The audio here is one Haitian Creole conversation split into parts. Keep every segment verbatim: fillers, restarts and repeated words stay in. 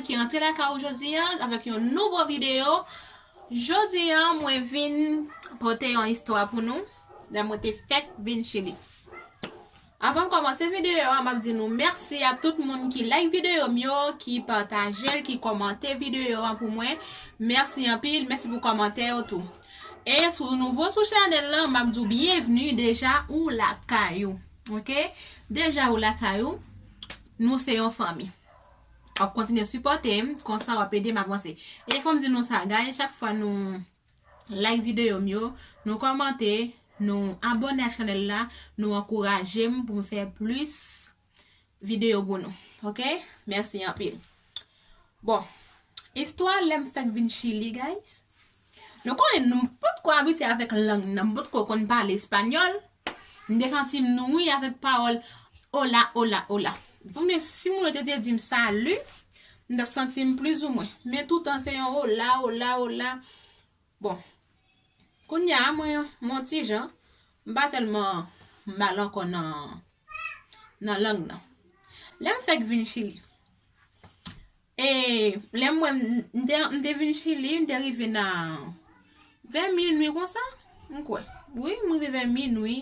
ki antre lakay ou jodi a avèk yon nouvo videyo. Jodi a, mwen vin pote yon istwa pou nou, lè mwen te fèk vin Chili. Avan m kòmanse videyo a, m ap di nou mèsi a tout moun ki like videyo m yo, ki pataje l, ki kòmante videyo a pou mwen. Mèsi anpil, mèsi pou kòmantè yo tou. E si w nouvo sou chanèl lan, m ap di w byenvni, deja ou lakay ou. Oke? Deja ou lakay ou. Nou se yon fanmi. W ap kontinye sipòte m, konsa w ap ede m avanse. E fò m di nou sa, guys, chak fwa nou like videyo m yo, nou kòmante, nou abòne ak chanèl la, nou ankouraje m pou m fè plis videyo pou nou. Oke? Mèsi anpil. Bon, istwa lè m fèk vin Chili, guys. Nou konnen nou potko abitye avèk lang nan, m potko konn pale espanyòl. M te santi m nouri avèk pawòl hola, hola, hola. Voumen si moun yo te, te di m salut, m t ap santi m plizoumwen. Men toutan se yon hola, hola, hola. Bon, kounye a, mwen, mwen ti jan, m pa tèlman mal ankò nan, nan lang nan. Lè m fèk vin Chili, e lè m wè m, m te, m te vin Chili, m te rive nan vè minui konsa, m kwè. Wi, m rive vè minui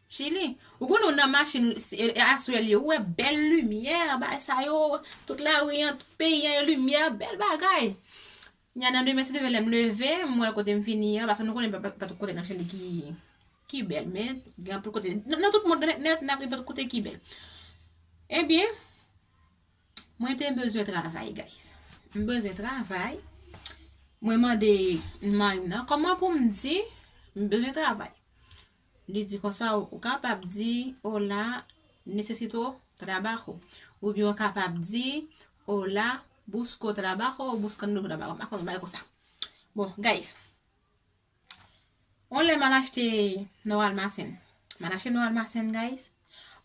Chili. Ou konnen w nan machin, e, e, aswè l ye, ou wè bèl limyè, bagay sa yo, tout lari an, tout peyi an, e limyè, bèl bagay. Nya nan demen, si Dye vle, lè m leve, m wè kote m vini an, paske nou konnen pa, pa, pa tout kote nan Chili ki, ki bèl, men gen anpil kote. Nan, nan tout mond nèt, nèt, n ap rive tout kote ki bèl. Ebyen, mwen te bezwen travay, guys. M bezwen travay. Mwen mande mari m nan, kòman pou m di m bezwen travay? Li di konsa, ou, ou kapab di, hola, necesito trabajo. Oubyen ou kapab di, hola, busco trabajo ou buscando trabajo. M pa konn bagay konsa. Bon, guys. On lè m al achte nan Walmasen. M al achte nan Walmasen, guys.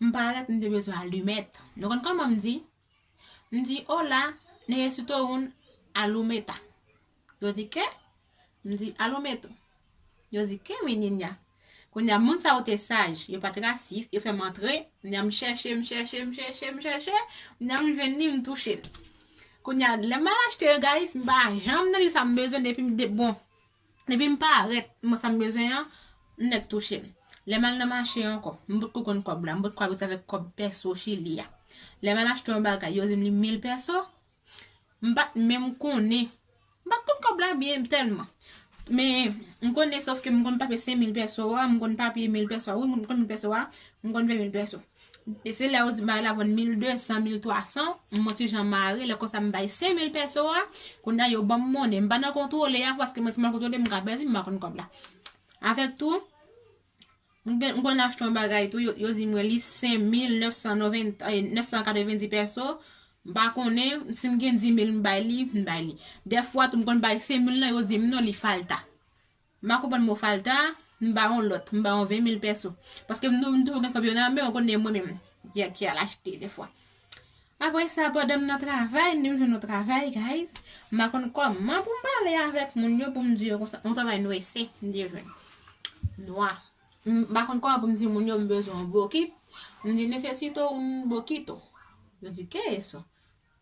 M parèt, m te bezwen alimèt. Nou konn kòman m di? M di, hola, necesito un alumeta. Yo di, ke? M di, alumeto. Yo di, ke, meninya? Kounye a, moun sa yo te saj, yo pa t rasis, yo fè m antre, kounye a, m chèche, m chèche, m chèche, m chèche, kounye a, m jwenn li, m touche l. Kounye a, lè m al achte, guys, m pa janm nan li sa m bezwen depi m de, bon, depi m parèt, mwen sa m bezwen an, m nèk touche l. Lè m al nan mache ankò, m potko konn kòb la, m potko abitye avèk kòb pèso Chili a. Lè m al achte yon bagay, yo di m li mil pèso, m pa t menm konnen. M pa t konn kòb la byen tèlman. Men, m konnen, sòf ke m konn papye senk mil pèso a, m konn papye mil pèso a, wi, m konn mil pèso a, m konn vè mil pèso. E se lè yo di bagay la vann mil de san, mil twa san, m yon ti jan mare, lè konsa m bay senk mil pèso a, kounye a yo ban m monnen. M pa nan kontwole a, paske mwen si m al kontwole, m ka pèdi, m pa konn kòb la. Avèk tou, m gen, m konn achte yon bagay tou, yo, yo di mwen li senk mil nèf san nonven, eh, nèf san katrevenndis pèso, m pa konnen, si m gen dis mil m bay li, m bay li. Dèfwa tou m konn bay senk mil lan, yo di m non, li falta. M pa konprann mo falta, m ba yon lòt, m ba yon ven mil pèso. Paske m tou, m toujou gen kòb yo nan men, ou konnen mwen menm, ki, ki al achte defwa. Apre sa, pandan m nan travay, m jwenn yon travay, guys. M pa konn kòman pou m pale avèk moun yo, pou m di yo konsa, yon travay nwèsè, m te jwenn. Nwa. M pa konn kòman pou m di moun yo, m bezwen yon bokit. M di, necesito un boquito. Yo di, ke eso?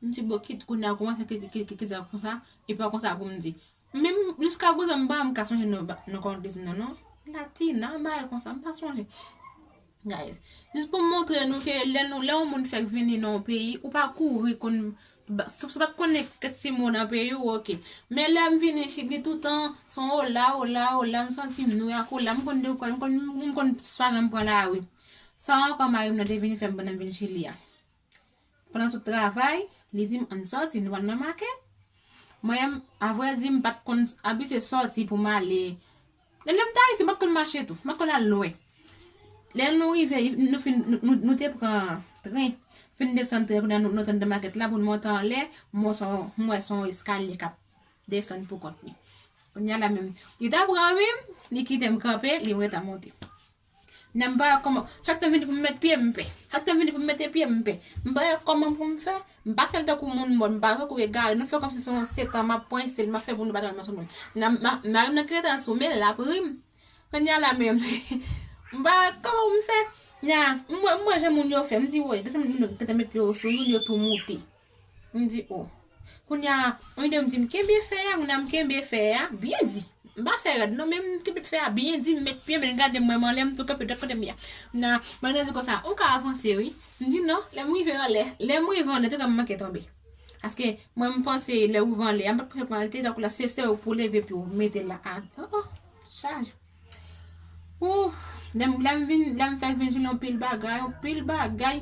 M di, bokit, kounye a kòmanse ki, ki, ki, ki di konsa, e pa konsa pou m di. Menm jiska prezan, m pa menm ka sonje non, non kòman li di m nan, non. Latina, yon bagay konsa, m pa sonje. Guys, jis pou m montre nou ke lè nou, lè yon moun fèk vini nan yon peyi, ou pa kouri konn, ba, si, si w pa t konnen kèk ti mo nan peyi w, oke. Men lè m vini Chili, toutan, se yon hola, hola, hola, m santi m nouri ak hola, m konn di w, m konn, m konn swa jan m pran lari. Sa ankò mari m nan te vin fè m pandan m vin Chili a. Pandan sou travay, li di m, ann sòti, nou pral nan makèt. Mwen menm, avrèdi, m pa t konn abitye sòti pou m ale. Lè, lè m t Ayiti, m pa t konn mache tou, m pa t konn al lwen. Lè nou rive, nou fin, nou, nou, nou te pran tren, fin desann tren, kounye a nou, nou t anndan makèt la pou nou monte anlè, m wè se yon, m wè se yon eskalye k ap desann pou kont li. Kounye a la menm, li ta pran wi m, li kite m kanpe, li rete monte. Nan m pa wè kòman, sa k te vini pou m met pye, m pè. Sa k te vini pou m mete pye, m pè. M pa wè kòman pou m fè. M pa fè l tankou moun mò, m pa tankou egare. Nou fè kòmsi se yon setan m ap pran estil, m ap fè pou nou pa tande m sou nou. Nan, ma, mari m nan ki rete sou men, l ap ri m. Kounye a la menm, m pa wè kòman pou m fè. Nya, m wè, m wè jan moun yo fè. M di, woy, gentan moun yo gentan met pye yo sou youn, yo tou moute. M di, o. Kounye a, yon ide m di m kenbe fè a, moun nan m kenbe fè a, byen di. M pa fè rèd non, men m kenbe fè a byen di, m met pye m, l gade m, mwen m anlè, m tou kanpe dòt kote m ye a. Nan, mwen nan di konsa, ou ka avanse wi. M di non, lè m rive anlè, lè m rive anlè, tou ka m manke tonbe. Paske mwen m panse lè ou rive anlè, a m pa t prepare l te, tankou la, se sè ou pou leve pye ou mete la. A, oh, oh, chaj. Ouh, lè m, lè m vin, lè m fè vin jwenn yon pil bagay, yon pil bagay.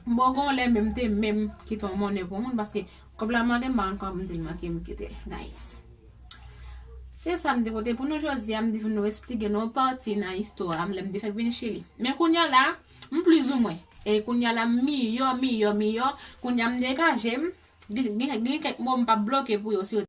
M bon gon lè menm te menm kite yon monnen pou moun, paske kòb la manke m pa konn kòman m te manke m kite l, guys. Se sa m te pote pou nou jodi a, m te vin nou esplike nou pati nan istwa a, m lè m te fèk vin Chili. Men kounye a la, m plizoumwen. E kounye a la, m miyò, miyò, miyò. Kounye a m degaje m. Gen, gen, gen kèk mo m p ap bloke pou yo, si yo